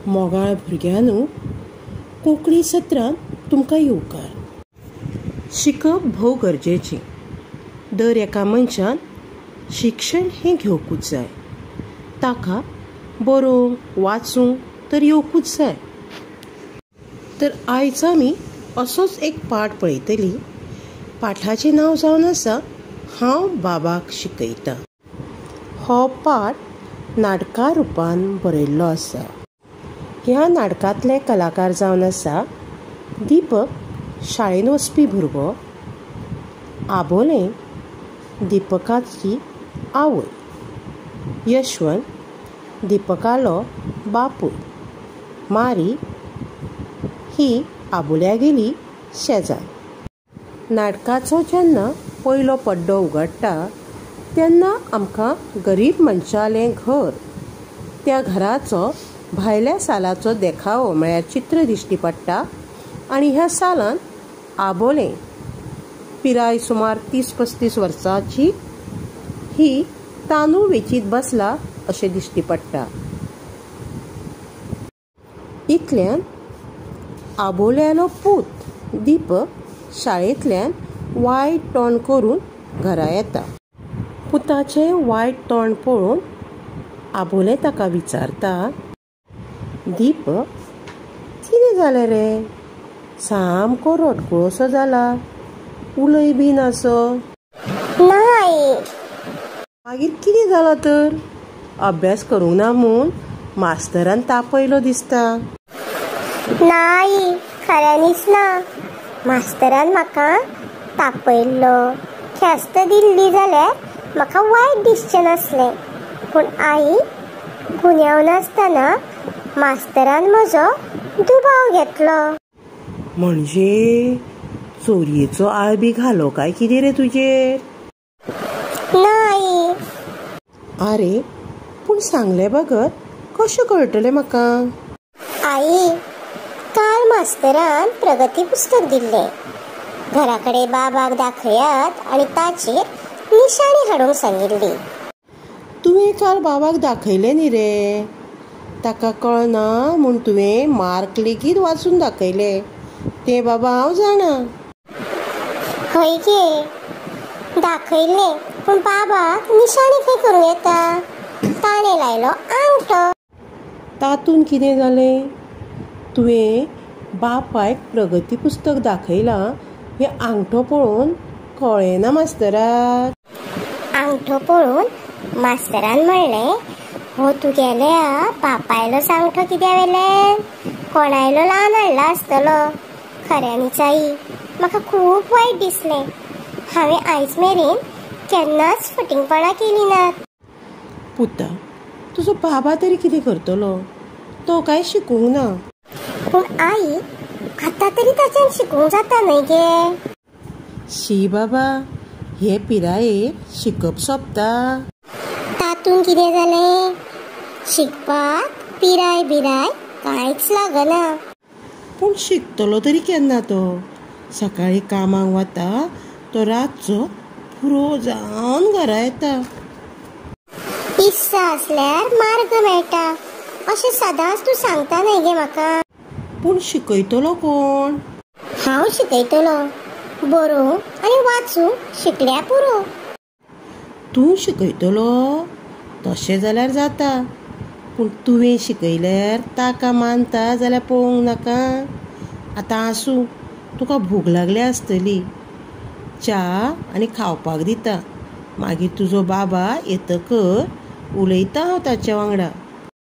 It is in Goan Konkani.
मोगाळ भुरग्यांनो, कोंकणी सत्रांत तुमकां येवकार. शिकप भोव गरजेचें. दर एका मनशान शिक्षण हें घेवकूच जाय. ताका बरोवंक वाचूंक तर येवकूच जाय. तर आयज आमी असोच एक पाठ पळयतली. पाठाचें नांव जावन आसा हांव बाबाक शिकयतां. हो पाठ नाटका रुपान बरयल्लो आसा. ह्या नाटकांतले कलाकार जावन आसा दीपक, शाळेंत वचपी भुरगो, आबोलें, दीपकाची आवय, यशवंत, दीपकालो बापूय, मारी ही आबोल्यागेली शेजार. नाटकाचो जेन्ना पयलो पड्डो उगडटा तेन्ना आमकां गरीब मनशालें घर, त्या घराचो भायल्या सालाचो देखावो म्हळ्यार चित्र दिश्टी पडटा. आनी ह्या सालांत आबोलें, पिराय सुमार 30-35 वर्सांची, ही तांदूळ वेचीत बसला अशें दिश्टी पडटा. इतल्यान आबोल्यालो पूत दीपक शाळेंतल्यान वायट तोंड करून घरा येता. पुताचें वायट तोंड पळोवन आबोलें ताका विचारता, दीपक, कितें जालें रे? सामको रडकुळोसो जाला, उलय बी नासो. ना. मागीर कितें जालां तर? अभ्यास करूंक ना म्हूण मास्तरान तापयलो दिसता. नाय, खऱ्यांनीच ना. मास्तरान म्हाका तापयल्लो, ख्यास्त दिल्ली जाल्यार म्हाका वायट दिसचें नासलें. पूण आई, गुन्यांव नासतना मास्तरान म्हजो दुबाव घेतलो. म्हणजे चोरयेचो आळ बी घालो काय कितें रे तुजेर? नाय. आरे, पूण सांगले बगर कशें कळटलें म्हाका? आई, काल मास्तरान प्रगती पुस्तक दिल्लें. घरा कडेन बाबाक दाखयात आनी ताचेर निशाणी हाडूंक सांगिल्ली. तुवें काल बाबाक दाखयलें न्ही रे? ताका कळना म्हूण तुवें मार्क लेगीत वाचून दाखयले. तें बाबा हांव जाणा. हय गे, दाखयलें, पूण बाबाक निशाणी खंय करूं येता? ताणें लायलो आंगठो. तातूंत कितें जालें? तुवें बापायक प्रगती पुस्तक दाखयलां हें आंगठो पळोवन कळ्ळें ना मास्तराक? आंगठो पळोवन मास्तरान म्हणलें, हो तुगेल्या बापायलो सांगठो कित्या वेल्यान? कोणायलो ल्हान हाडला आसतलो. खऱ्यांनीच आई, म्हाका खूब वायट दिसलें. हांवें आयज मेरेन केन्नाच फटींगपणां केलीं नात. पुता, तुजो बाबा तरी कितें करतलो? तो कांय शिकूंक ना. पूण आई, आतां तरी ताच्यान शिकूंक जाता न्हय गे? शी बाबा, हे पिरायेर शिकप सोंपता. तातूंत कितें जालें? शिकपाक पिराय बिराय कांयच लागना. पूण शिकतलो तरी केन्ना तो? सकाळीं कामाक वता तो रातचो पुरो जावन घरा येता. इत्सा आसल्यार मार्ग मेळटा अशें सदांच तूं सांगता न्हय गे म्हाका. पूण शिकयतलो कोण? हांव शिकयतलो. बरोवंक आनी वाचूंक शिकल्या पुरो. तूं शिकयतलो? तशें जाल्यार जाता. पूण तुवें शिकयल्यार ताका मानता जाल्यार पळोवंक नाका? आतां आसूं, तुका भूक लागल्या आसतली. च्या आनी खावपाक दिता. मागीर तुजो बाबा येतकर उलयता हांव ताच्या वांगडा.